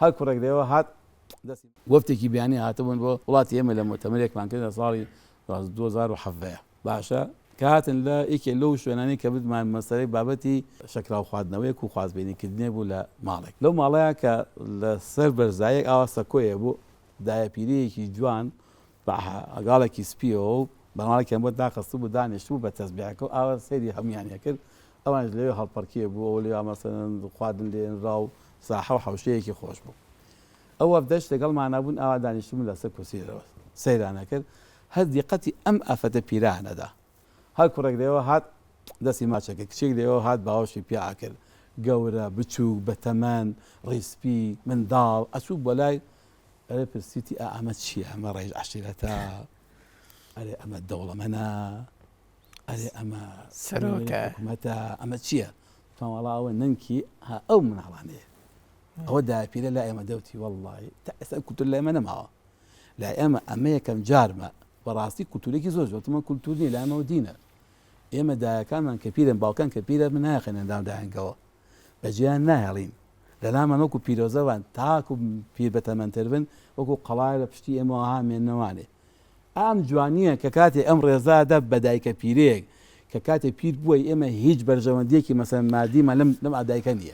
هەر کوڕێک لێوە هات دەستی. وەفدێکی بیانی هاتبوون بۆ وڵاتی ئێمە لە موئتەمەرێکمان کرد لە ساڵی 2017 باشە کە هاتن لە یەکێ لەو شوێنانەی کە بردمان مەسەلەی بابەتی شەکراو خواردنەوەیەک و خوازبێنی کردنێ بوو لە ماڵێک لەو ماڵەیە کە لە سەر بەرزایەک ئاوا سەکۆیە بوو دایە پیرەیەکی جوان بە عەگاڵێکی سپیەوە و بەناڵێکیان بۆ داخستبوو دانیشتبوو بە تەزبیحەکە و ئاوا سەیری هەموویانی ئەکرد ئەوانیش لەوێ هەڵپەڕکێ بوو ئەوە لەوێ مەسەلەن خواردن لێنرا و ساحە و حەوشەیەکی خۆش بوو ئەو وەفدەش لەگەڵمانا بوون ئاوا دانیشتبوون لەسەر کورسی دەرەوە سەیران ئەکرد هەر دیقەتی ئەم ئافرەتە پیرە ئەدا هەر کوڕێک لەوێوە هات دەستی ماچ ئەکرد کچێک لەوێوە هات باوەشی پیا ئەکرد گەورە بچووک بەتەمەن ڕیسپی منداڵ ئەچوو بۆ لای ئەرێ پرسیتی ئا ئەمە چییە ئەمە ڕەئیس عەشیرەتە ئەرێ ئەمە دەوڵەمەنە ئەرێ ئەمە سەرۆکە حکومەتە ئەمە چییە وتم وەڵا ئەوە نەنکی ها ئەو مناڵانەیە ئەوە داپیرە لای ئێمە دەوتی وەڵڵاهی تا ئێستا کولتور لای ئێمە نەماوە لای ئێمە ئەمە یەکەم جارمە بەڕاستی کولتورێکی زۆر زۆر تمە کولتور نیە لای ئێمەوە دینە ئێمە دایەکانمان کە پیرن باوکان کە پیرە من ناخێنە ناو دایەنگەوە بەجێیان ناهێڵین لەلامان وەکو پیرۆزەوان تاکو پیر بەتەمەنتر بن وەکو قەڵای لە پشتی ئێمەوە ها مێنەوانێ ئەم جوانیە کە کاتێ ئەم ڕێزادە بە دایکە پیرەیەک کە کاتێ پیر بووە ئێمە هیچ بەرژەوەندیەکی مەسەن مادیمان لەم لەم ئادایکە نییە.